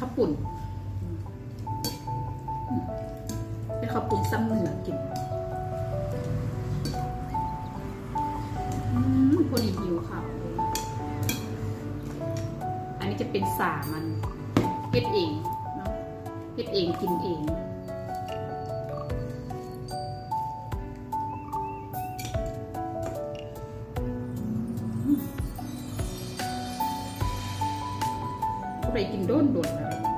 ເຂົ້າປຸ້ນ ເຮັດເຂົ້າປຸ້ນຊຳເໜືອກິນ. ອືມ ພໍດີຫິວເຂົ້າເລີຍ. ອັນນີ້ຈະເປັນສາມັນ ເຮັດເອງເນາະ ເຮັດເອງກິນເອງ. ບໍ່ໄດ້ກິນດົນໆ ແລ້ວ.